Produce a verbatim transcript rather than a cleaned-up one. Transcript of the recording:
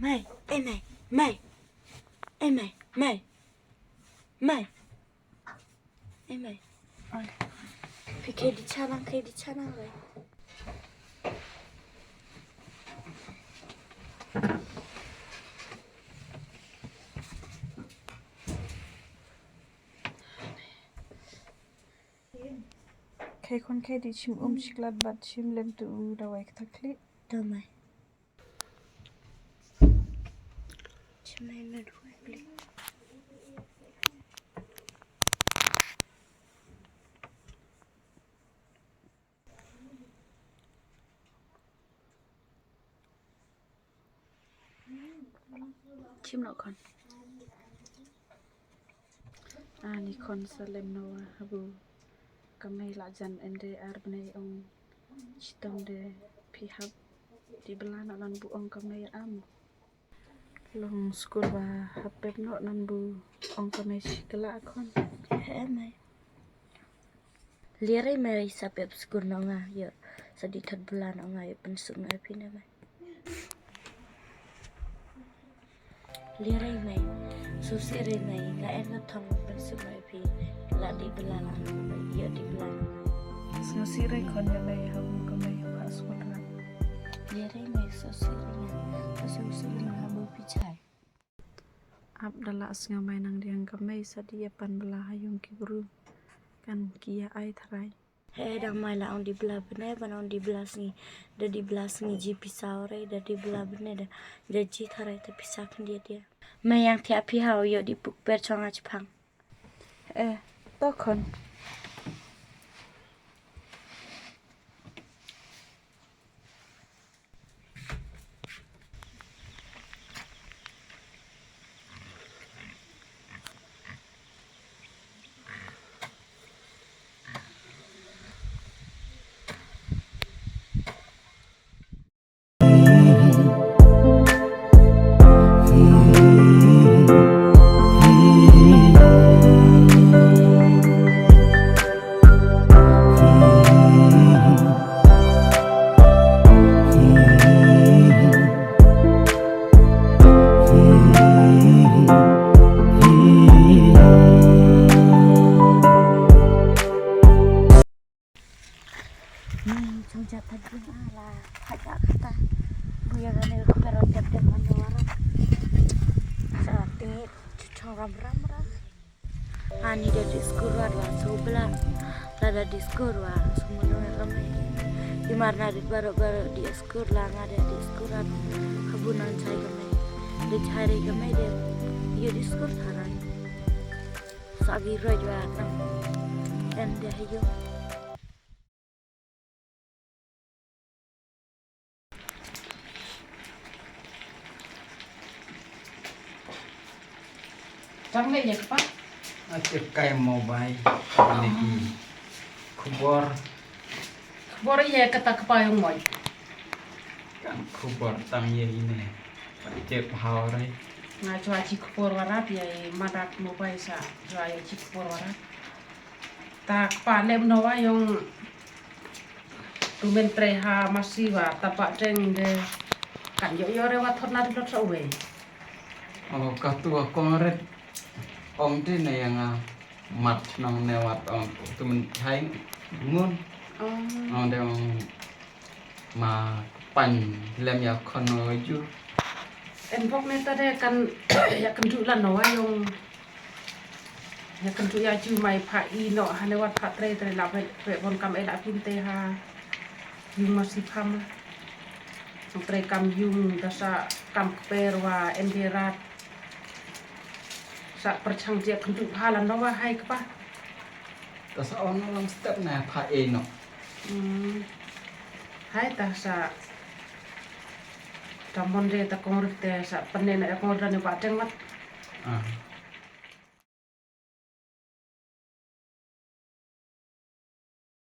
Mei, eh, mei, mei. Eh, mei, mei. Mei. Eh, mei. Ai. Phi khie dih cha nang, khie dih cha nang re. Khie khun khie dih, shim um shi klat bad shim lem tu u dawai kata khlieh. To mei. Shim mei mei dawai khlieh. Shim noh khun. Ani khun sa lem noh wa habu. Ka mei la jan ynde ar bnai, ong shitom de phi hap dih bylla noh, ngan buh ong ka mei am. Long skul wa hap pep noh, ngan buh ong ka mei shi kylla khun. He mei. Lire mei, sa pep skul noh nga ïoh, sa dih thot bylla noh nga ïoh pynsuk noh ïa phi ne mei. Lire mei, sngewsih re mei, nga en ka thong pynsuk noh ïa phi, la dih bylla la, ïoh dih bylla noh. Sngewsih re khun ïa mei, habu ka mei ha skul ra. Lire mei, sngewsih re nga, sngewsih re nga habu phi jai. Ap da la sngew mei, nang diang ka mei sa dih ïa pan bylla ha yung ki bru. Kan ki ïa ai tharai. He dang mei la ong dih bylla bnai, ban ong dih bylla sngi. Da dih bylla sngi ji pisa re, da dih bylla bnai da, da ji tharai ta pisa khyndiat ïa. Mei, ïeng thiah phi ha u ïoh dih puk per chong a chipang. Eh, to khun. Ni chung ja ta jing ala ha ja kata. Buya ga ne ko pero dep dep mano wara. Sa tingi chuchong ram ram ra. Ani da dih skul wa so bylla. La da dih skul wa so mano ka mei. Imar na dih baro baro dih skul la nga da dih skul wa. Habu nang jai ka mei. Da jai re ka mei de. Ïoh dih skul tharai. Sa gi roi wa nang. Em de hayo. Tang leh ïa kpa? Ache kai mo bai. Ini ki khubor. Khubor ïa kata kpa ïong moi. Kan khubor tang ïa ine. Ache phaw rai. Nga chwa chi khubor warat ïa i madat mo bai sa chwa ïa chi khubor warat. Ta kpa lem no wa ïong tu men trei ha masi wa ta ba teng de kan ïoh ïoh re wa thot na dulot sa uwei. Oh, ka tu wa kong ret. Ong te na ïa nga mat nong ne wat ong tu men thai ngun. Oh. Ong de ong ma pan lem ïa kono ju. En bok ne ta de kan ïa kan du la no wa ïong. Ïa kan tu ïa ju mai pha i no ha ne wat pha trei trei la pe pe bon kam e la pin te ha. Yung masi pham. Trei kam yung da sa kam kper wa en de rat. Sa perchang je kan tu pha la no wa hai kpa. Da sa on long step na pha e no. Hmm. Hai ta sa. Ta mon de ta kong rik te sa penne na kong rik ne ba teng mat. Ah.